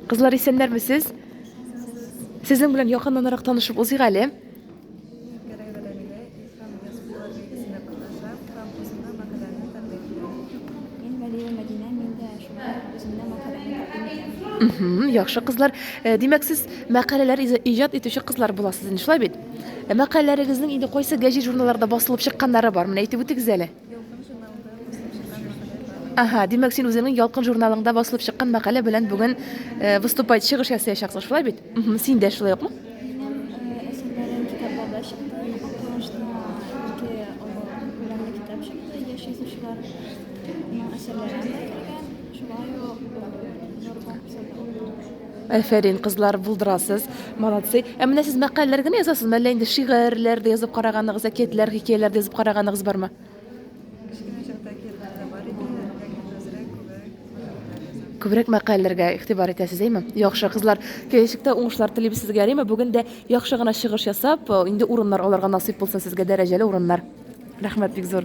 Кызлар, исәннәрмесез? Сезнең белән якыннанрак танышып узыйк әле. Мин Вәлиева Мәдинә, мин дә шулай ук үземнең мәкаләмне тәкъдим итәм. Яхшы, кызлар. Э, димәк, сез мәкаләләр иҗат итүче кызлар буласыз инде, шулай бит? Э, мәкаләләрегезнең инде кайсы гәҗит журналларда басылып чыкканнары бар? Менә әйтеп үтегез әле. Ага, димәк, син үзеңнең Ялкын журналыңда басылып чыккан мәкалә белән бүген э, выступать, чыгыш ясаячаксың, шулай бит? Син дә шулай укмы? Минем э, әсәрләрем китапларда чыкты. Актанышта ике олы күләмле китап чыкты, яшь язучыларның әсәрләре анда кергән. Шулай ук э, зур конкурсларда Афәрин, кызлар, булдырасыз. Молодцы. Ә менә сез мәкаләләр генә язасызмы, әллә инде шигырьләр дә язып караганыгыз, әкиятләр, хикәяләр дә язып караганыгыз бармы? Кечкенә чакта әкиятләр дә бар иде, ләкин хәзрәк күбрәк мәкаләләр язам. Күбрәк мәкаләләргә игътибар итәсез, әйме? Яхшы, кызлар, киләчәктә уңышлар телибез сезгә, ярыймы? Бүген дә яхшы гына чыгыш ясап, инде урыннар алырга насыйп булсын сезгә, дәрәҗәле урыннар. Рәхмәт бик зур.